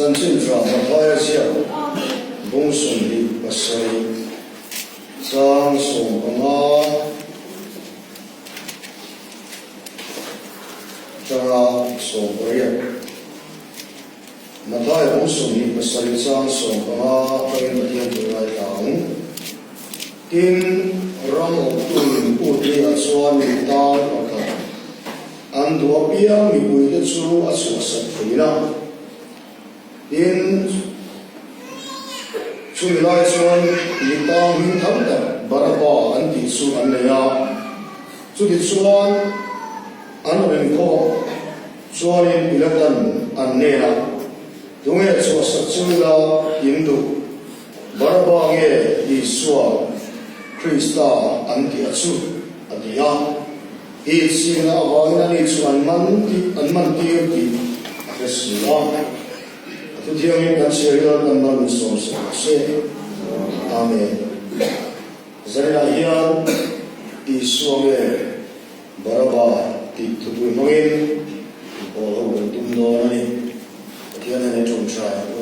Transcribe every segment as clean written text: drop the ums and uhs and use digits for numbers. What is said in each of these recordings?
Chanchin tha Mathaia ziak bung 27 chang 15 tanga 18. Mathaia bung 27 chang 15 tangin Pathian thu ngaithla ang. Tin, ram awptu in put ni-ah chuan mi tan pakhat an duh apiang mipuite chu a chhuahsak theih a. Tin, chumi lai chuan mi tang hming thar tak Baraba an tih chu an nei a. Chuti chuan an rawn inkhawh chuanin Pilatan an hnenah, Tunge chhuahsak chu ila in duh? Baraba nge Isua Krista an tih a chu? a ti a. I chhina avangin ani chu an man tih an man tir tih a hre si a. A thuthiangin kan chhiar hi Lalpan mal min sawm sak rawh se. Amen. Zaninah hian Isua nge Baraba tih thupui hmangin inpawl ho kan tum dawn a ni. Pathian hian i tawngtai ang u.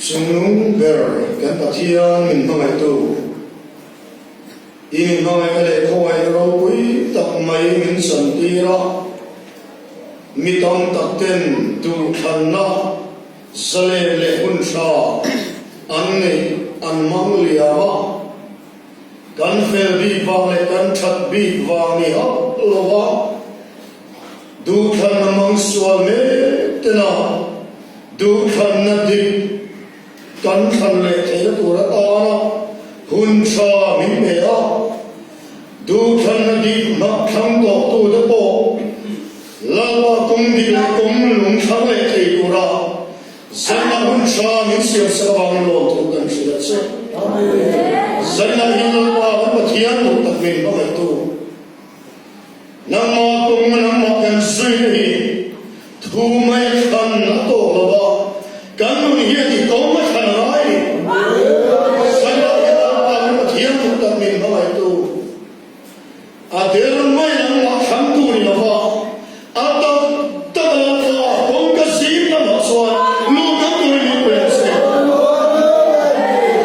Chungnung ber kan Pathian min hmangaihtu, i min hmangaihna leh khawngaihna ropui tak mai min chantir a, mi tam tak ten duhthlanna zalen leh hun tha an neih an hmang liam a. Kan fel bik vang leh kan that bik vang ni hauh lo va, duhthlanna mang sual mek tena duhthlanna dik kan thlan leh theihna tur atana hun tha min pe a, duhthlanna dik hmak thlang tawhtute pawh Lalpa kawng dik leh kawng lung thlang leh thei tura Zanah hun tha min siam sak avangin lawmthu kan hrilh a che. Zanah hian Lalpa kan Pathian duh tak min hmangaihtu, nangmah kawng nangmah kan zuina hi thu mai a thlan a tawk lo va, kan nun hian i kawng a thlan a ngai ni. Zanah hian Lalpa kan Pathian duh tak min hmangaihtu, A der mai nangmah thlang tur i lo va, a tak tak a Lalpa kawngka zim lamah chuan lut kan turin min pe ang che.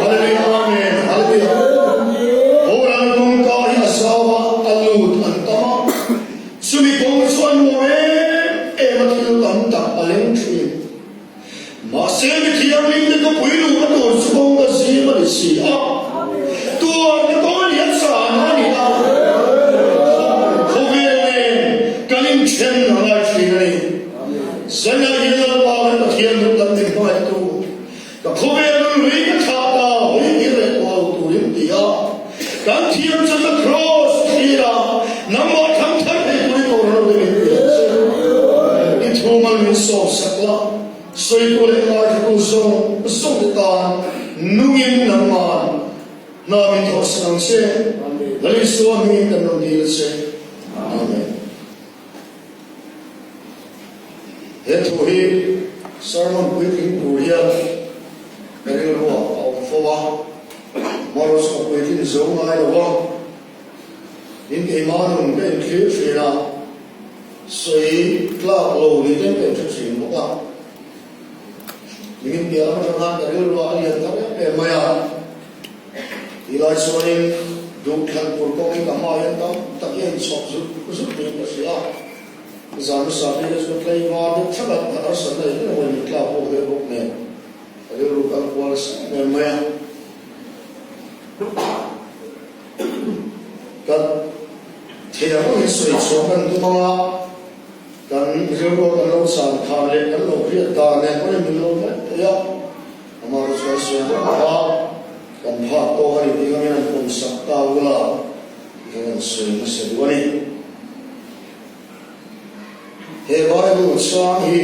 Hallelujah Amen Hallelujah Boral kawngka hi a zau a, a lut an tam a, chumi kawng chu a nuam em em a thil tam tak a leng thin. Mahse mi thianghlimte khawpui luhna tur chu kawngka zim a ni si a, tuarna kawng a lian san a ni a, khawvel nen kan inthen a ngai thin a ni. Zanah hian Lalpa kan Pathian duh kan min hmangaihtu, ka khawvel nun lui ka thlah ta hawi kir leh tawh lo turin ti a, kan thiam chu ka kraws thlir a, nangmah thlang thar thei turin aw ro te min pe ang che. I thu mal min sawm sak la, sawitu leh ngaithatu zawng zawng te tan nungin nangman hna min thawh sak ang che. Lal Isua hmingin kan rawn dil a che. Amen. He thu hi sermon puitling tur hian ka rilruah a awm fo a, Maros ka puitlin zo ngai lo a, in keimah nun ka inthlir thin a, sawi tlak lo ni ten ka inhre thin bawk a. Nimin piah lam atang khan ka rilruah a lian thar em em mai a, Tilai chuanin duhthlan tur kawngin ka hma hian tam tak hi a inchhawp zut zut niin ka hria. Zan hmasa bik a chu ka tlei var deuh thlap a, ka harsatna eng emaw in tlak pawh ve bawk nen ka rilru kal kual nasa em em mai a. Ka thei ang angin sawi chhuah kan tum ang a, kan rilrua kan lo chan khan leh kan lo hriat dan nen pawhin min lo hmet thei a. Amah chu chuan sawi vak a, kan phak tawk a ni tih angin an pawm sak ta ula tih khan an sawi hmasa duh a ni. He Bible chang hi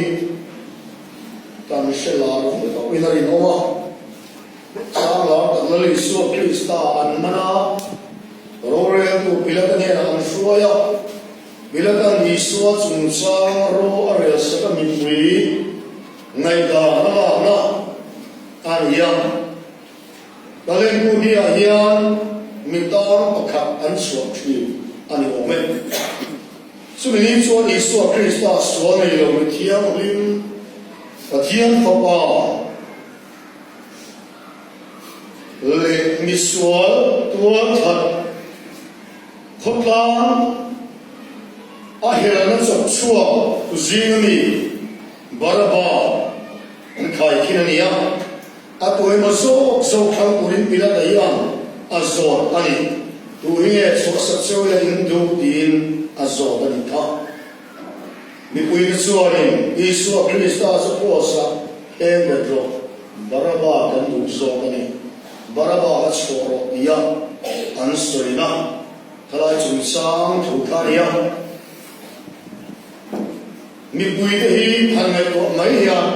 kan hre lar viau in a rinawm a, chang lar tak Lal Isua Krista an man a, roreltu Pilata hnenah an hruai a, Pilata'n Isua chungchang ro a rel sak a mipui Ngaihdan a lakna a ni a. Talent Kuhniah hian mi tar pakhat an chhuah thin a ni awm e. Chumi ni chuan Isua Krista sual nei lo mi thianghlim Pathian Fapa leh misual tualthat khawtlang a helna chawp chhuak tu zinga mi Baraba an khaikhin a ni a. A tu emaw zawk zawk thlang turin Pilata hian a zawt a ni. Tu hi nge chhuahsak cheu ila in duh tiin a zawt a ni kha. Mipuite chuanin Isua Krista chu kraws-ah eng bet rawh, Baraba kan duh zawk a ni, Baraba kha chhuah rawh tia an sawina thalai chungchang thu kha a ni a. Mipuite hi han ngaihtuah mai hian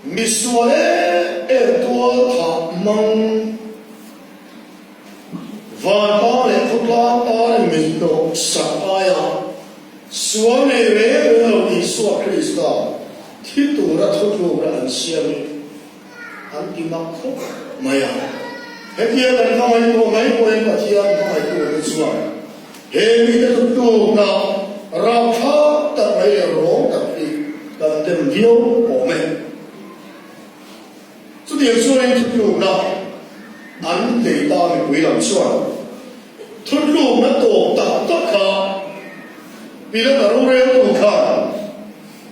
Misual em em tual thah hmang vantlang leh khawtlang tana mit hnawh sak aia sual nei reng reng lo Isua Krista thi tura thutlukna an siam hi an ti mak khawp mai a. Hetia kan hmangaihtuah mai pawhin Pathian hmangaihtu te chuan he mite thutlukna rapthlak tak mai leh rawng tak hi kan dem viau awm e. Chutiang chuanin thutlukna an nei ta mipui lam chuan thutlukna tawp tak tak kha Pilata roreltu khan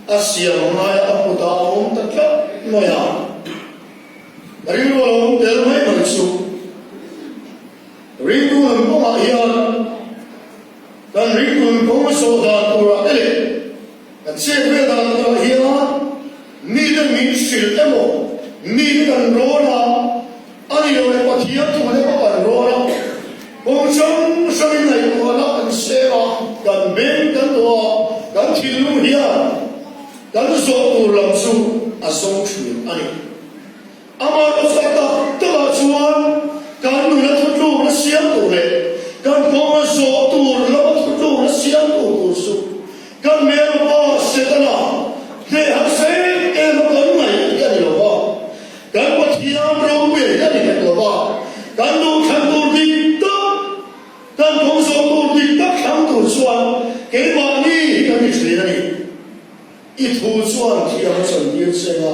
A siam a ngai a, a kutah a awm ta tlat mai a. Rilru a lo awm tel mai mai chu ringtu nun kawngah hian kan ringtu nun kawng a zawh dan turah te leh kan chet vel dan turah hian mite min hrilh emaw mite kan rawn a, A ni lo leh Pathian thu emaw kan rawn a, kawng hrang hrangin ngaihtuahna kan seng a, kan beng kan tuah a, kan thinlung hian kan zawh tur lam chu a zawng thin a ni. Amaherawhchu a tak takah chuan kan nuna thutlukna siam tur leh kan kawnga zawh tur lama thutlukna siam tur tur chu Kan hmelpa Setana hneh harsa em em a kan ngaih hi a ni lo va, kan Pathian ropui hi a ni hek lo va, kan duhthlan tur dik tak, kan kawng zawh tur dik tak thlang tur chuan keimahni hi kan ni thin a ni. I thu chuan thiam a chantir che anga,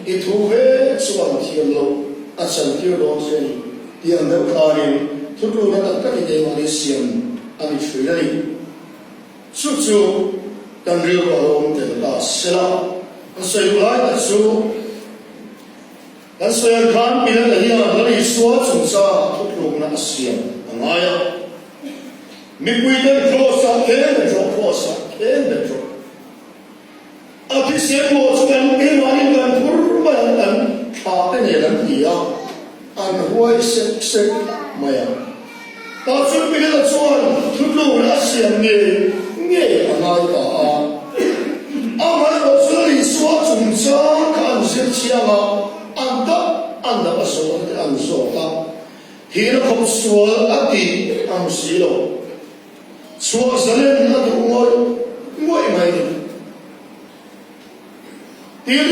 i thu ve chuan thiam loh a chantir dawn che a ni tih ang deuh khanin thutlukna tak tak hi keimahni siam a ni thin a ni. Chu chu kan rilru a lo awm tel ta sela, kan sawi duh lai tak chu kan sawi ang khan Pilata hian Lal Isua chungchangah thutlukna a siam a ngai a. Mipuiten Kraws-ah kheng bet rawh, Kraws-ah kheng bet rawh. A thisen pawh chu kan keimahnin kan phur mai ang, kan thla te nen an ti a, an huai sek sek mai ang. Tah chuan Pilata chuan thutlukna a siam ngei ngei a ngai ta a. Amaherawh chu Lal Isua chungchang kha an zir chiang a, an dap an dap a zawhna te an zawt a, thihna khawp sual a tih ang si lo. Chhuah zalen a duh ngawih ngawih mai ni. Tin,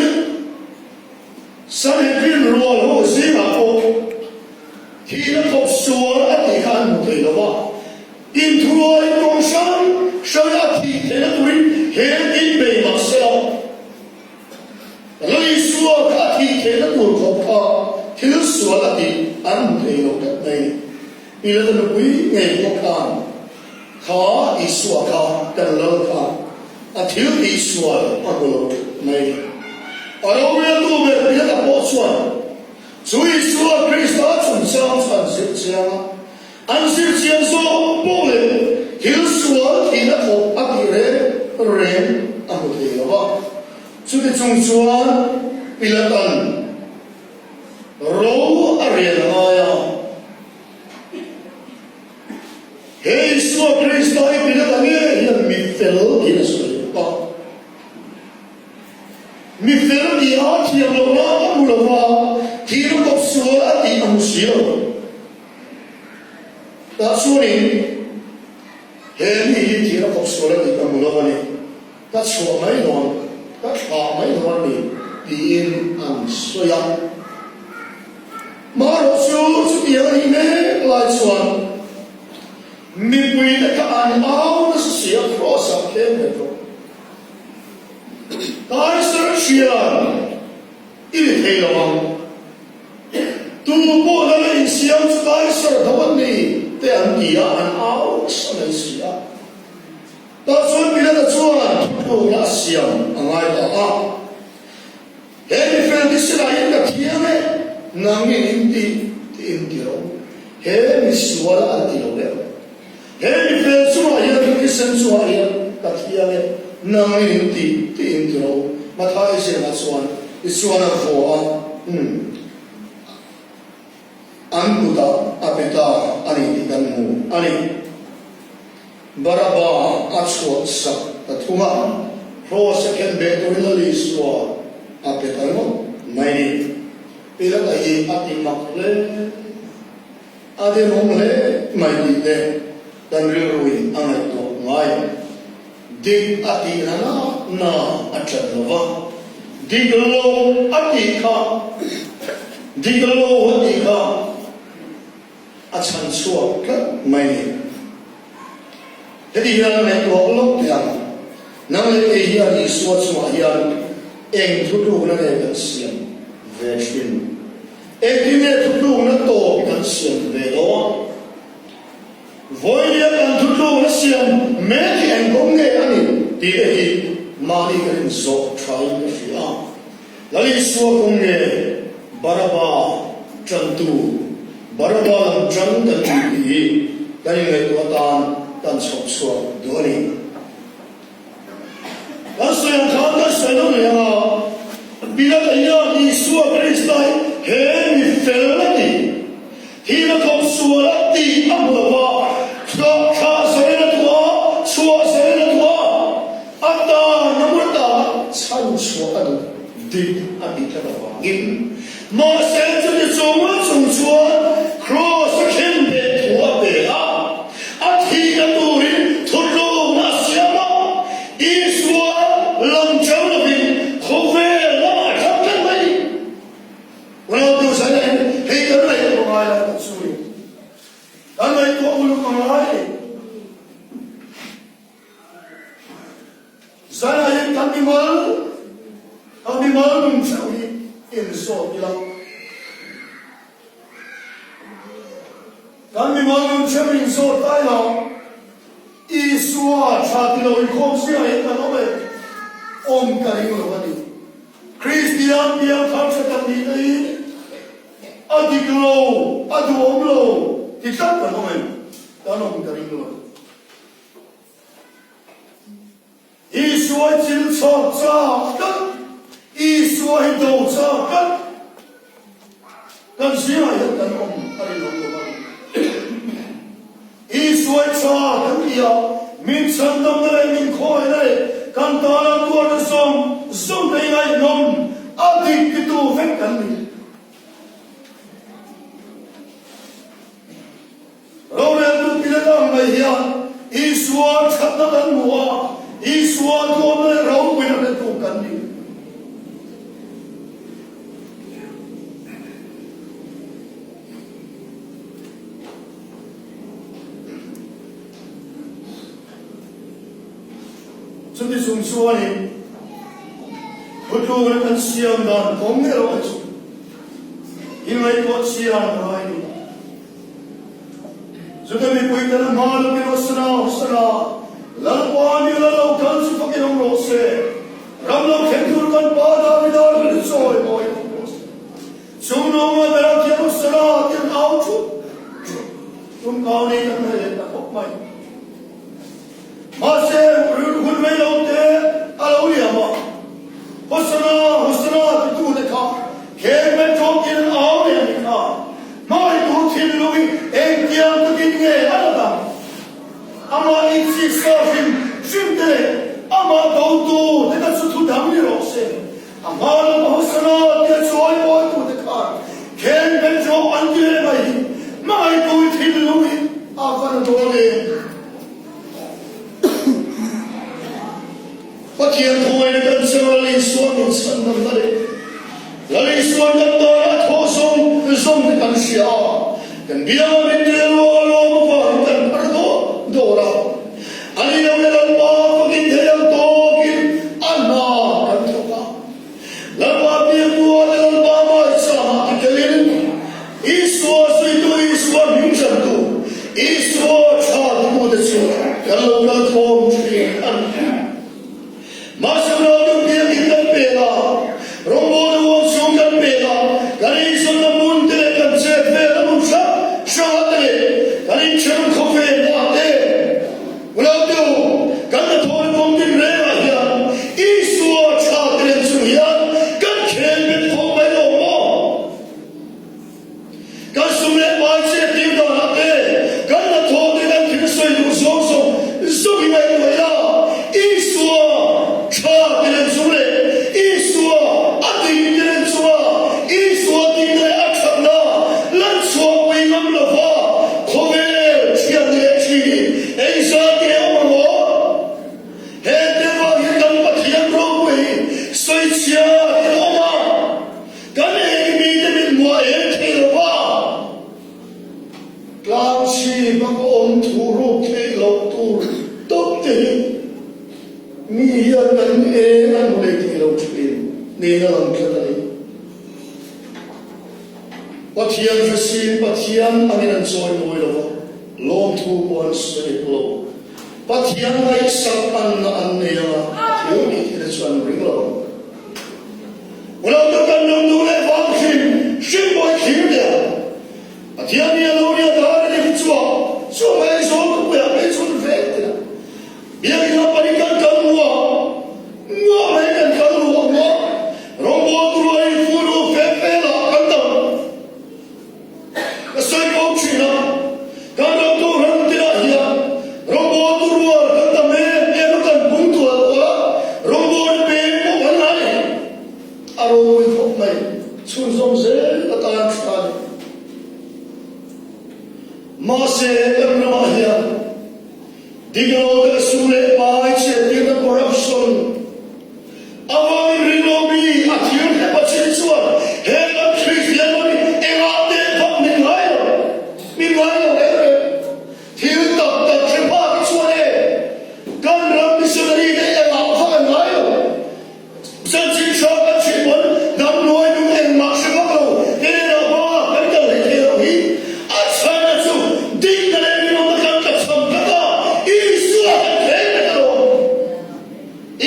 Sanhedrin rual ho zingah pawh thihna thawk sual a tih kha an hmu thei lo va, inthuruai kawng hrang hranga a thih theihna turin heng in bei mah se la, Lal Isua kha a thih theihna tur khawp kha thil sual a tih an hmu thei lo tlat mai ni. Pilata nupui ngei pawh khan kha Isua kha kan lal kha a thil tih sual a hmu lo tlat mai ni. A roreltu ber Pilata pawh chuan chu Isua Krista chungchang chu an zir chiang a, an zir chiang zawk pawh leh thil sual thihna thawk a tih reng reng a hmu thei lo va. Chuti chung chuan Pilata'n Ro a rian a ngai a. He Isua Krista hi Pilata nge hian mi fel tiin a sawi bawk a. Mi fel a ni a, thiam lohna a hmu lo va, thihna kawp sual a tih a hmu si lo. Tah chuanin he mi hi thihna kawp sual a tih ka hmu lo a ni. Ka chhuah mai dawn, ka thlah mai dawn a ni, tiin an sawi a. Marawh chu chutiang a nih mek lai chuan mipuite kha an au nasa si a, Kraws-ah khen bet rawh. Kaisar thian i ni thei lo ang. Tu pawh lal a insiam chu Kaisar tho an ni te an ti a, an au nasa mai si a. Tah chuan Pilata chuan thutlukna a siam a ngai ta a. He mifel thisen ah hian ka thiam e, nangin in ti tiin ti rawh u. He misual an ti lo deuh. He mifel chungah hian ka thisen chungah hian ka thiam e, nangin in ti tiin ti rawh u. Matthai ziakah chuan tichuan a vua a, umm, an kutah a pe ta a ni tih kan hmu a ni. Baraba a chhuah sak ta thung a, Kraws a khen beh turin Lal Isua a pe ta ringawt mai ni. Pilata hi a ti mak hle, a demawm hle mai tih te kan rilruin a ngaihtuah ngai. Dik a tihna na na a ṭan lo va, dik lo a tih kha, dik lo a tih kha, A chhan chhuak tlat mai ni. Heti hian ngaihtuah lawk teh ang, nang leh kei hian Isua chungah hian eng thutlukna nge kan siam ve thin? Engtin nge thutlukna tawp kan siam ve dawn? Vawinia kan thutlukna siam mek hi eng kawng nge a nih tih te hi mahni kan inzawh thain ka hria. Lal Isua kawng nge Baraba ṭantu, Baraba lam ṭang kan ni tih hi kan inngaihtuah atan kan chhawp chhuak duh a ni. Kan sawi ang khan kan sawi lo nei anga, Pilata hian Isua Krista hi he mi fel a ti, thihna khawp sual a tih a hmu lo va, thlah zarin a duh a, chhuah zarin a duh a, A tan a hmun tana chhan chhuah a duh dik a tih tlat avangin mahse chuti chung a chung chuan Kraws a khen beh thu a pe a, a thihna turin thutlukna a siam a, Isua lam chang lovin khawvel lamah a thlang tlat mai. Unau Duhsaina in hei kan ngaihtuah ngai lo tak chu ni. Kan ngaihtuah uluk a ngai a ni. Zanah hian kan mimal, kan mimal nun theuh hi inzawt ila. Kan mimal nun theuh inzawt ta ila, Isua tha ti lo inkhawm zingah hian kan awm e, awm ka ring lo a ni. Kristian piangthar tha tak nihna hi a dik lo, a duhawm lo ti tlat kan awm e, kan awm ka ring lo. Isua hi thil chhawk chak tlat, Isua hi do chak tlat. Kan zingah hian kan awm a rinawm lo ang. Isua hi tha kan ti a, min chhandamna leh min khawihna leh kan tana tuarna zawng zawng te hi ngaihnawm a dik titu vek kan ni. Roreltu Pilata ang mai hian Isua thatna kan hmu a, Isua tuamna leh ropuina hretu kan ni. Chuti chung chuanin thutlukna kan siam dan kawng erawh chu inngaihtuah chiang ngai ni. Juda mipui ten a hma lawkin Hosana, Hosana, Lalpa ni la lo kal chu fakin awm rawh se, ram lo thleng tur kan Pa Davida hlun chawi mawi awm rawh se. Chung nunga bera khian Hosana tih an au thup thup. Tum kau nei kan hre leh ta khawp mai. Mahse, hun rei lo te a lo liam a, Hosana, Hosana titute kha kheng metro tin an au leh a ni kha. Hmangaihtu thinlung hi engtiang takin nge a la dang? Amah inchiksa hrim hrim te leh amah dotu te kha chu thu dang ni rawh se. A hma lama Hosana tia chawi mawitute khan kheng metro an ti leh mai hi hmangaihtu thinlung hi a van dawn em? Pathian khawngaihna kan chang Lal Isua min chhan dam ta leh Lal Isua'n kan tana a thawh zawng zawng te kan hria a, kan bianga min tel rual a lawm avangin kan phar dawr dawr a. A ni lo leh. Mi hian kan eng an hmu leh thei lo thin niin a lang tlat a ni. Pathian hresin Pathian angin an chawi mawi lo va, lawmthu pawh an sawi hek lo. Pathian ngaihsak anna an nei a, a thil tih thil chu an ring lo ang. Unaute kan ram nu leh vang hrim hrim pawh i thlir teh ang. Pathian nih a lo nia dar a nih chuah chuah mai zawl ka puiah phei chuan vek teh ang. Biakinn ah pahnih kan kal nguah nguah mai kan kal ruah nguah rawngbawl tur a in fu nu fe fe lah kan dam ka sawi ko thin a kan ram tu ram tinah hian rawngbawl tu rual kan dam em em a kan pung tual tual a rawngbawl peng pawh kan ngai a ropui khawp mai chhunzawm zel atan tha a ni mahse kan ramah hian Dik lo te sum leh pai chhiattirna corruption avangin rinlo mi a thir hlep a chin chuan he kan Kristian ram hi engah teh phak min ngai lo, min ngai lo reng reng. Thil tak tak hre phak hi chuan e kan ram missionary te engah phak an ngai lo. Chanchin hra kan hrilh pawn damnuai nung engmah hre vak lo hnenah hma kan kal hlei thei lo hi a chhanna chu dikna leh rinawmna kan tlachham tlat a, Isua kan thleng bet a lawm.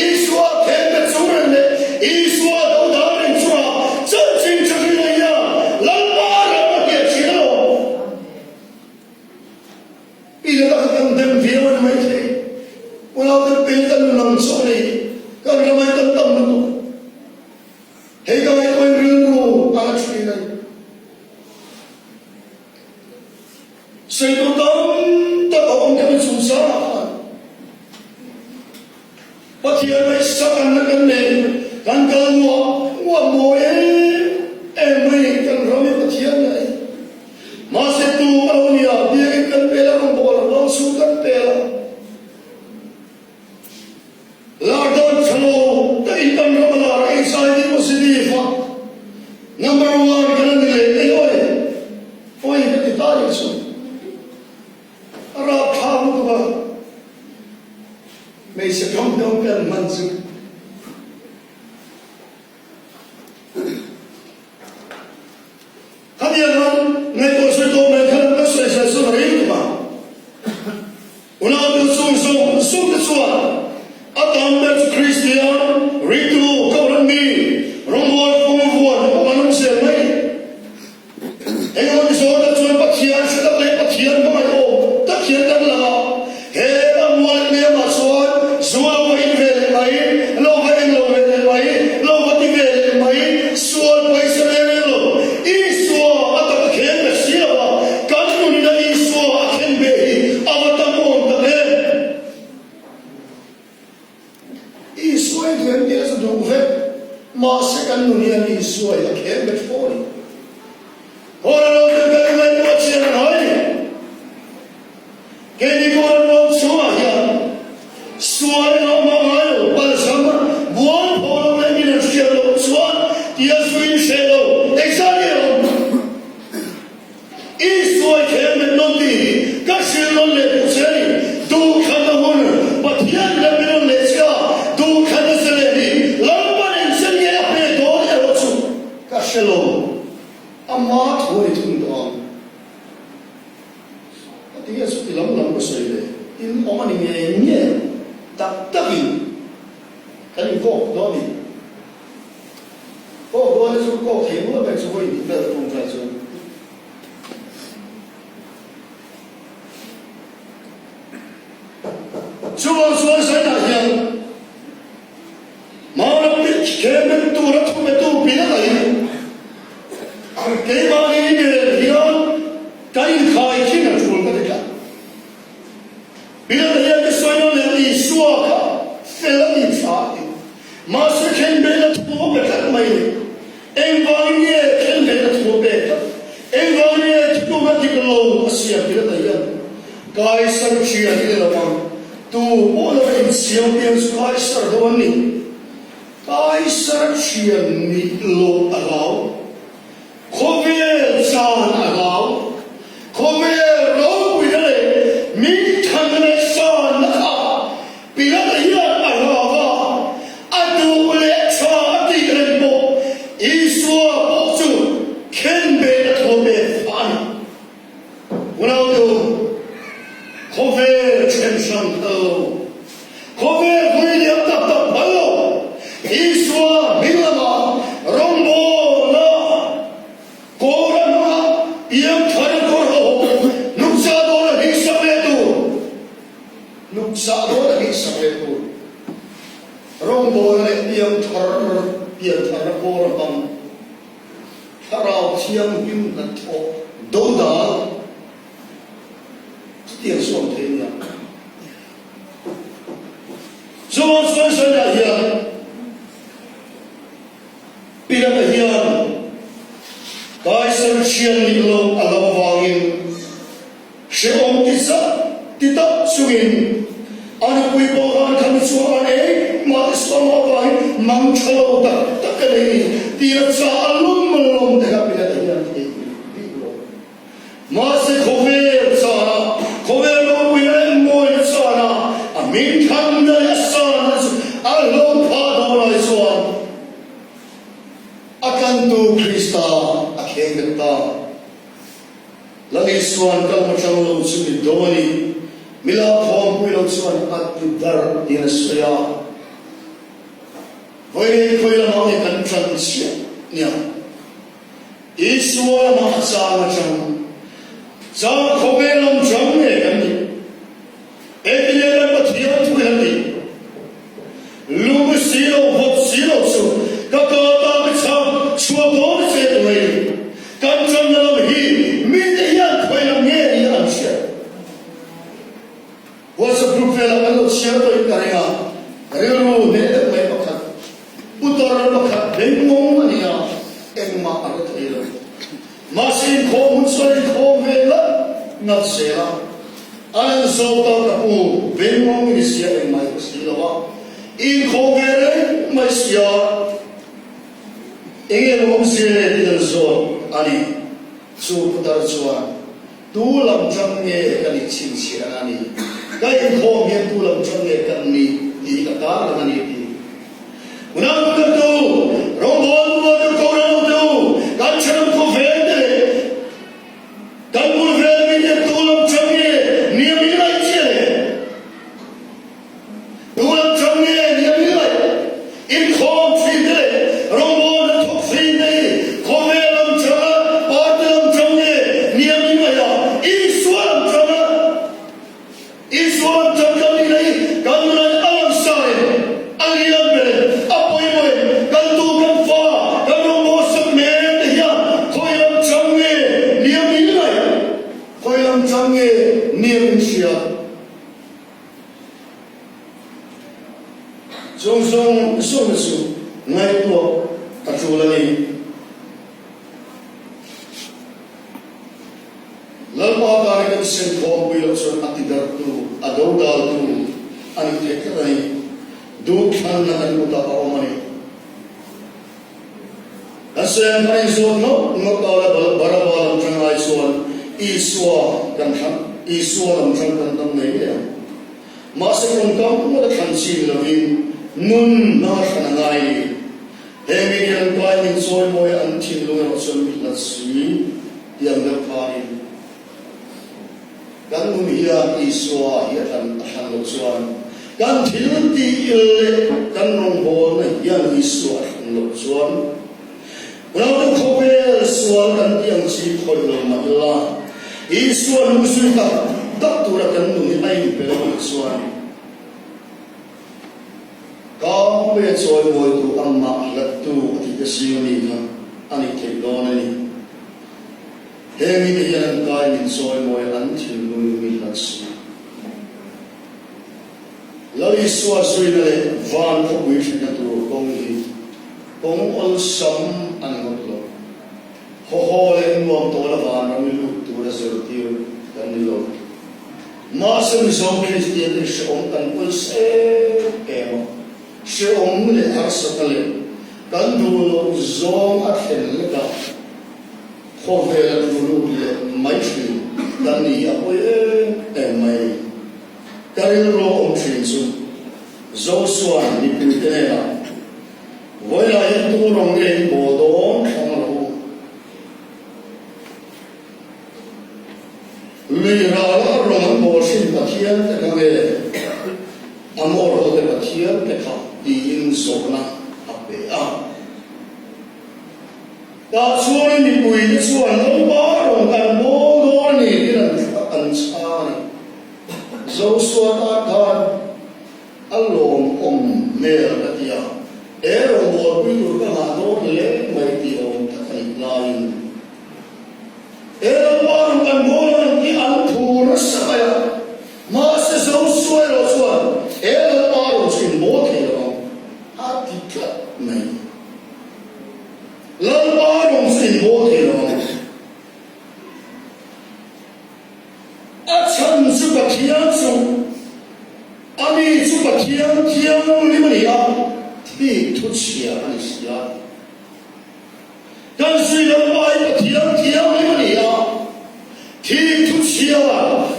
Isua thleng bet chung reng leh Isua dodal reng chungah chanchin tha hrilh a hian Lalpa ram a hnial thin a lawm. Pilata kha kan dem viau a ni maithei. Unaute Pilata nun ang chu a ni. Kan ramai kan tam lutuk. Hei ka ngaihtuahin rilru a la thin a ni. Sawitu tam tak a awm kha chungchangah khan Pathian ngaihsak an la kan nei, kan kal nuah nuah mawi em em mai ni, kan ram hi Pathian a ni. Mahse tu a lo nia, biakin kan pel a, rawngbâwl a ruang chhung kan pel a. Lar dan tha lo takin kan ram a lar a, HIV positive a, number one kan a ni leh mai awi, awi ka ti ta rih chu. A rapthlak lutuk a, hmeichhe thawmhnaw pen hman chu. Khatiang khan ngaihtuah sawi tawh mai khan ka sawi sawi sawn a rei lutuk a. Unau chung zawng zawng te chuan a tam ber chu Kristian, ringtu, kohhran mi, rawngbawl fung vuan pawh an awm zel mai. Engemaw mizo tak chuan Pathian hre tak leh Pathian hmangaih awm tak hian kan lang a, he a mual hnemah chuan zual va in ve leh mai, lo va eng lo ve leh mai, lo va ti ve leh mai, sual pawisa reng reng lo. Isua a tak a khen ve si lo a, kan nunina Isua a khen ve hi a va tam awm tak em? Isua hi duh em tih a chu duh vek, mahse kan nun hian Isua hi a khem bet fo a ni. Kawra lo tel kan ngaihtuah chian a ngai ni. Keini kawra ruang chhungah hian sual engah mah ngai lo, palzam bual phaw lo leh min an hriat loh chuan tia zuin hreh lo engzah nge a awm? Isua i khem bet nawn tih hi ka hrilh nawn leh duh che a ni. Duhthlanna hun Pathian kan pe nawn leh che a, duhthlanna che leh hi Lalpan engchen nge a pe dawn erawh chu ka hre lo. Ama thu a ni thung tawh ang. Ka ti nge chuti lam lam ka sawi ve? In awm a ni nge nge tak takin kan inkawk dawn a ni. Kawk dawn chu kawk thei nual mai chu vawi hnih vel a tum trai chuan. Chuvang chuan Zainah hian Mara pitch khemen tura thu petu pin a daih. Keimahni nen hian kan inkhai khin a tul ka ti tlat. Pilata hian ka sawi nawn leh Isua kha fel a ni tha a ti. Mahse khenbehna thu a pe tlat mai ni. Engvangin nge khenbehna thu a pek tlat? Engvangin nge thutûkna dik lo a siam Pilata hian? Kaisar thian i ni lo ang. Tu pawh lo insiam piang chu Kaisar do an ni. Kaisar thian nih loh a hlau. Khawvel chan a hlau. Khawvel ropuina leh minthanna leh sanna kha Pilata hian a hlau a. Rawngbawlna leh piangthar piantharna kawr a hmang. Thlarau Thianghlim hnathawh dodal chutiang sawn thei nia. Chuan sawisawiah hian Pilata hian Kaisar thian nih loh a lo avangin hrehawm ti zat ti tak chungin a nupui pawh khan khami chhuah khan engmah ti sual loh avangin mang tha lo tak tak ka nei ni tia cha a lawm lawm te kha Pilata hian theihnghilh bik lo. Mahse khawvel chana, khawvel ropuina leh mawina chana a hming thanna leh a sanna chu a hlawm phah dawn ai chuan a tlantu Krista a thleng bet ta. Lal Isua'n ka lawm atang lo chu mi do a ni, mi lak thawmpui lo chuan a ti darh tiin a sawi a. Vawiin khawi lamah nge kan tlan chiah nia? Isua lamah a chang atang chang khawvel lam chang nge kan nih? Engtin nge kan Pathian thu hian tih? Lung si lo vawt si lo chu ka ka ta ka chang chhuak dawn che tur a ni. Kan channa lam hi mite hian khawi lam nge ni an hriat? WhatsApp group velah kan lo chhiar tawhin ka ring a, rilru hneh deuh mai pakhat, putar pakhat bengngawng a ni a, engmah a hre thei lo. Mahse inkhawm hun chuan inkhawm ve ngat ngat zel a, an en zawk ta ka pu bengngawng i ni sia engmah i hre si lo a, inkhawm ve reng mai sia enge lo awm zel e tih an zawt a ni. Chu putar chuan Tu lam chang nge ka nih chhinchhiah a ni? Ka inkhawm hian tu lam chang nge kan nih tih ka tar lang a ni ti. Unau kan tu, rawngbawl rual deuh ko reng lo teh u, kan thenawm khawvel te leh kan bul vel mi te tu lam chang nge nia min ngaih chiah le? Tuan chang nge ni a ngai? Inkhawm thin te leh rawngbawl an thawk thin te hi khawvel lam changa party lam chang nge ni a ni ngai a? Isua lam changa Isua lam chang kan nih na hi kan nunah a langsa em? A lian ber em? A pawimawh em? Kan tu kan fa kan rawngbawl sak mek te hian khawi lam chang nge ni a ni ngai? Khawi lam chang nge ni a min hria? Chung zawng zawng chu ngaihtuah a tul a ni. Lalpa tana kan sen khawmpui loh chuan a tidarhtu, a dodaltu a nih theih tlat a ni. Duhthlanna kan kutah a awm a ni. Kan sawi ang khan inzawt ngawt ngawt ta la Baraba lam tang ai chuan Isua kan thlang Isua lam tang kan tam ngei ngei ang. Mahse tawngkam ngawt a thlan chin lovin nun hmanga thlan a ngai ni. He mi hian an kai min chawimawi a an thinlung erawh chuan mi hlat si ti ang deuh khanin Kan nun hian Isua hi a thlan a thlan loh chuan kan thil tih leh kan rawngbawlna hian Isua a thlan loh chuan Naute khawvel sual kan tih ang chi khawih lo mah ila Isua lung zui tak tak tura kan nun hi a inpe lo anih chuan Kangpuia chawimawitu amah hlattu a tih te zing ami kha a nih theih dawn a ni. He mite hian an kai min chawimawi an thinlung mi hlat si. Lal Isua zuina leh van khawpui thlenna tur kawng hi kawng awlsam a ni ngawt lo. Hawhaw leh nuam tawla vanram i lut tura zirtir kan ni lo. Mahse Mizo Kristian te hrehawm kan pawisa em em a, hrehawm leh harsatna leh kan duh loh zawng a thlen lek a, Khawvel a tlu lut leh mai thin kan ni hi a pawi em em mai a ni. Ka rilru a awm thin chu Joshua mipuite hnenah, Vawilah hian tu rawng nge in bawl dawn thlang rawh u. Lui rala a rawng an bawl hrin Pathian te kha nge Amor hote Pathian te kha tiin zawhna a pe a. Tah chuanin mipuite chuan Lalpa rawn kan bawl dawn a ni tiin an chhang a ni. Joshua tan khan A lawmawm hmel ka ti a, he rawngbawlpui tur ka nghah dawn hle mai tih awm tak a nih laiin he Lalpa rawn kan bawl ang an tih an thu nasa mai a, mahse Josua erawh chuan he Lalpa rawn chu in bawl thei lo ang a ti tlat mai. Lalpa rawn chu in bawl thei lo ang. A chhan chu Pathian chu a mi chu Pathian thianghlim a ni a, thik thu chhia a ni si a. Kan zui lam pa hi Pathian thianghlim a ni a, thik thu chhia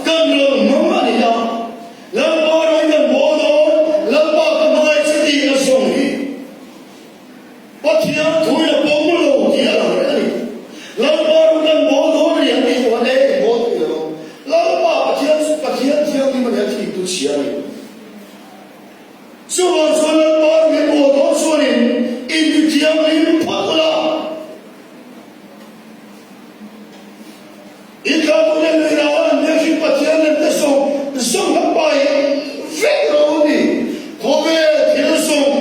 kan lo hmang a ni a. Lalpa rawng kan bawl dawn, Lalpa ka hmangaih che tih a zawng hi. Pathian thuin a pawm lo tih a lang reng a ni. Lalpa ru kan bawl dawn a ni an tih chuan e in bawl thei lo ang. Lalpa Pathian chu Pathian thianghlim a ni a thik tu chhia a ni. Chuvang chuan Lalpa ru in bawl dawn chuanin inti thianghlim phawt ula. In thlahtu leh lui rau an biakin Pathian lem te zawng zawng kha pai vek lo a ni. Khawvel thil zawng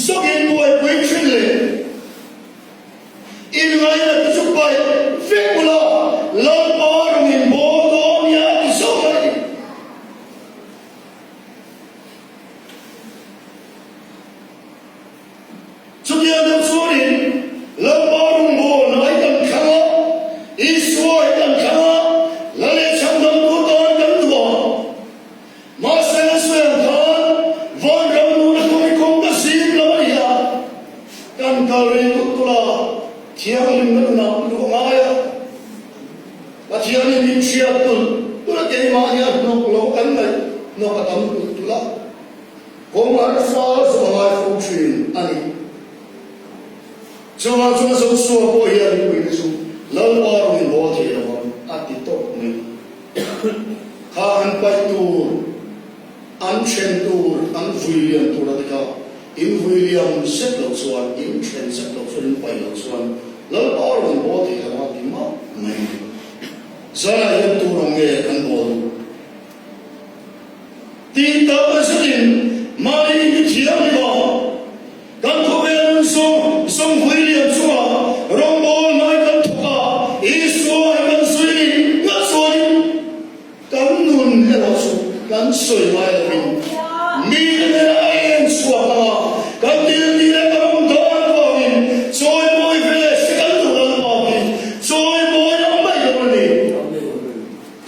zawng in buaipui thin leh in ngaina te chu pai vek ula, Lalpa rawng in bawl dawn nia a ti zawk a ni. Chutiang deuh chuanin Lalpa rawngbawlna hi kan thlang a, Isua hi kan thlang a, la leh chhandamtu atan kan duh a. Mahse Isua'n khan vanram nuna kawng hi kawng ka zim lo a ni a, kan kal rei tulh tulh a, thianghlimna nunah luh a ngai a. Pathianin min hriat tulh tulh a, keimahni a hnawk lo kan ngaih hnawk a tam tulh tulh a. Kawng harsa zawh a ngai fo thin a ni. Chuvang chuan Joshua pawh hian mipuite chu Lalpa rawn inbawl thei lo ang a ti tawp mai. Kha an paih tur, an then tur, an vui liam tur a ti kha. In vui liam zet loh chuan, in then zet loh chuan, in paih loh chuan Lalpa rawn inbawl thei lo ang a ti mah mai. Zanah hian tur ang nge kan bawl duh? Tih tak zetin mahni mi thiam ni maw? Kan khawvel nun zawng zawng vui lian chungah rawngbawl nai kan thawk a, Isua hi kan zui ni ngat chuanin kan nun erawh chu kan sawi ngai lovin mite hnenah a en chhuak ang a, kan thiltih leh kan awm dan avangin chawimawi ve se kan duh Lalpa hi chawimawi ang mai dawn a ni.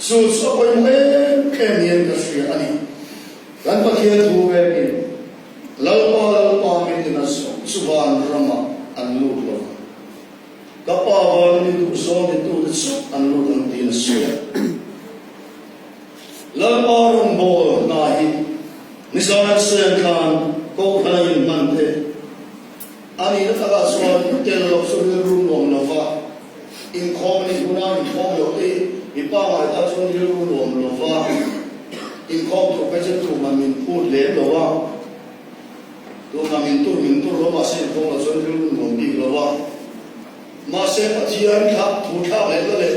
Chu chu a pawimawh em em niin ka hria a ni. Kan Pathian thu vekin Lalpa Lalpa min tina zawng chu van ramah an lut lo vang. Ka Pa van mi duh zawng titute chu an lut ang tiin a sawi a. Lalpa rawngbâwl hna hi nizan an sawi ang khan Kohhran a inhman te a nihna takah chuan tel loh chu rilru nuam lo va. Inkhawm a nih huna inkhawm loh te hi mi pangngai tan chuan rilru nuam lo va, inkhawm tur phei chu tumah min phut lem lo a, tumah min tur min tur lo mahse inkhawm loh chuan rilru nuam bik lo a. Mahse Pathian kha thu thlak leh la leh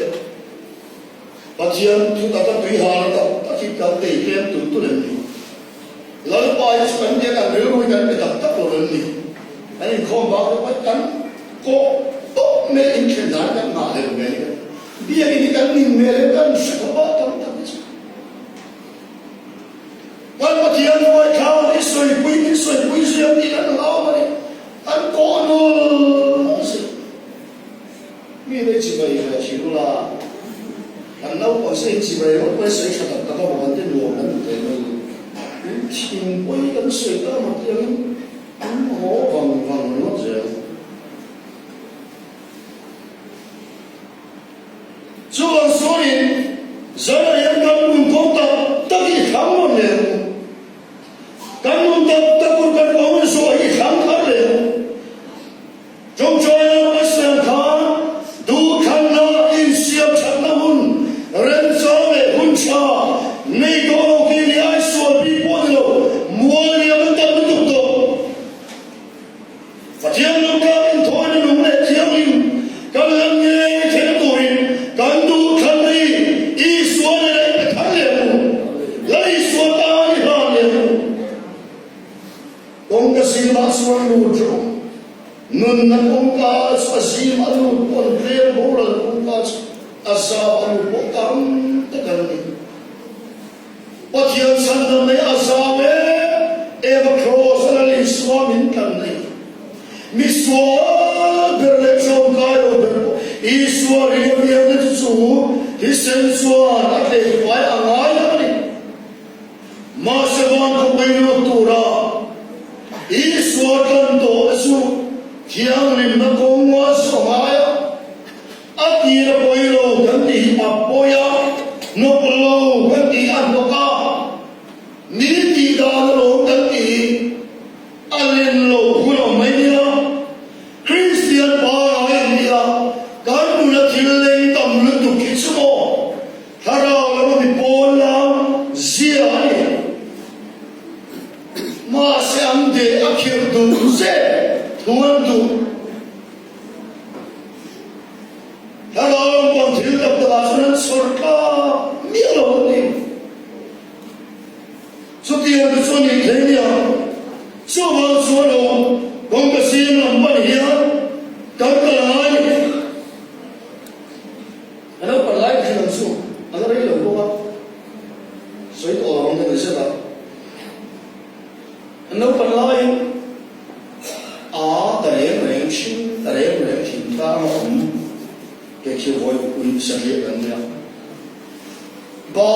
Pathian thu taka tui hana tak tak hi kan tei tlem tulh tulh em ni? Lalpa hi chu kan biak an rilru hi kan pe tak tak lo em ni? Kan inkhawm bak te pawh kan kawh tawp mai inthlen dan kan nghah leh mai a ni. Biakin hi kan ning hmel em kan hre khawp a tam tak hi chu. Kan Pathian hruai thlang hi sawipui min sawipui zui ang tih kan hlau a ni. Kan kawh nawl a si. Mi te chibai ve thin ula, kan naupang se in chibai rawh pawh i sawi tha tak tak a bawk an ti nuam kan ti thei mai. In thingpui kan sawi ta maw tiangin an haw vang vang ringawt zel. Chuvang sawiin Zara hian kan nun kawng tak tak hi i thlang rawn leh ang u. Kan nun tak tak tur kan kawng in zawh hi i thlang thar leh ang u. Chungchuaina Pathian kha duhthlanna insiam thatna hun remchang leh hun tha nei tawh lo tih ni ai sual bik pawh ni lo, mual liam an tam lutuk tawh. Kawngka zimah chuan lut rawh u. Nunna kawngka chu a zim a lut pawh an tlem boral kawngka chu a zau a lut pawh tam tak an ni. Pathian chhandam nei a zau em em a kraws a Lal Isua min tlan nei. Mi sual ber leh tlawmkai lo ber pawh Isua ring a biakna chu chu thisen chuan a tlehfai a ngai lo a ni. Mahse van khawpui lut tura Isua tlan tawh chu thianghlimna kawng a chu a ngai a. A tir a pawi lo kan tih hi a pawi a, hnawk lo kan tih a hnawk a, mi tih dan alawm kan tih hi a len lo hun awm mai nia. Kristian pangai an nia, kan nuna thil leng tam lutuk hi chu maw thlarau lama mi pawn lam zia a ni. Mahse an deh a khirh duh zet thu an duh. Thlarau lampang thil tak takah chuan an chhawr tlak miah lo an ni. Chutiang te chuan nih thei nia, chuvang chuan aw kawngka zing lam pan hian kan kal a ngai ni. A naupan lai thin ang chu a la rei lo bawk a, sawi tawh lo ang ka ni zet a. A naupan laiin a ta reng reng thin, ta reng reng thin tlang a awm ke khi vawi ui satliah kan nia. Ba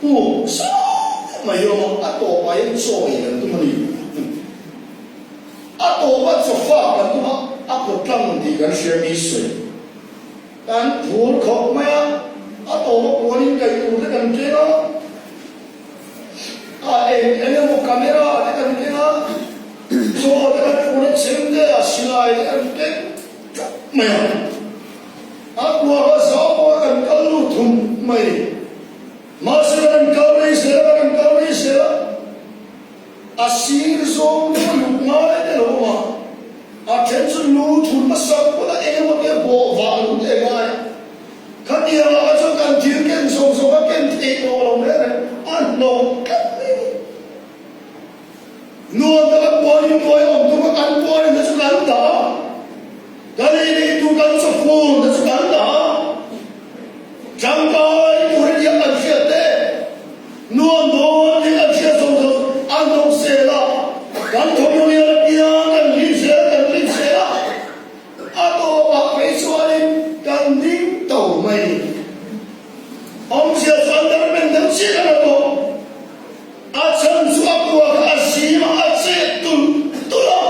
puk zau mai awm a, a tawpah hian chaw ei kan tum a ni. A tawpah chaw fak kan tum a, a kut tlang tih kan hria mi sawi. Kan phur khawp mai a, a tawpa puanin kaih tur te kan keng a, a eng eng emaw camera te kan keng a, chaw te kan phur a, chemte a silai te kan keng tlat mai a. A kuaha zau pawh a kan kal lut thum mai. Mahse kan rawn kal rei zel a, kan rawn kal rei zel a, a sir zawng chu a lut ngai te lo awm a, a then chu lu thun hmasa pawn a eng emaw te bawh vah lut e ngai a. Khatiangah kha chuan kan thil ken zawng zawng a ken theih tawh lo reng reng a hnawk tlat mai a ni. Nuam taka puanin tuai awm tum a kan puanin te chu kan dah a, kan ei neitu kan chawfun te chu kan dah a, tangkai tur hi kan hriat te, nuam dawn hi kan hriat zawng zawng a hnawk zel a, kan thawmhnaw lian apiang kan hlim zel kan hlim zel a, a tawpah phei chuanin kan ding to mai a ni. Awmzia chu an darmen deuh chiah a lo tawh. A chhan chu a kua kha a zim a, a chet tulh tulh a.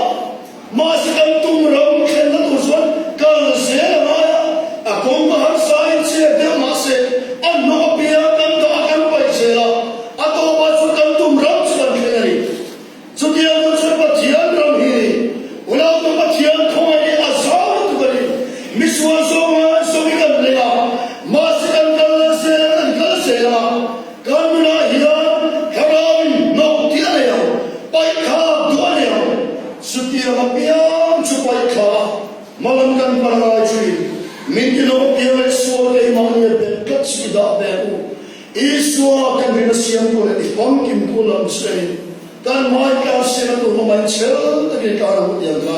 Mahse kan tum ram thlenna tur chuan kal zel a ngai a, a kawng ka harsain chet deuh mahse a hnawk apiang kan dah a kan paih zel a, a tawpah chuan kan tum ram chu kan thleng a ni. Chutiang chu chuan Pathian ram hi Unaute Pathian khawngaih hi a zau lutuk a ni. Misual zawnga zawng hi kan leng a, mahse kan kal leh zel a, kan kal zel a. Kan nunah hian Thlarauin hnawk tih a nei ang, paihthlak duh a nei ang. Chutiang apiang chu paihthlak a, hmalam kan pan ngai thin. Min ti hnawk apiang leh sual keimahni a bet tlat chu i dah ve ang u. Isua kan rin a siamtu leh ti famkimtu lam chu en in kan hmai tlang siamna tur hmangin chhel takin tlan ang u ti ang kha.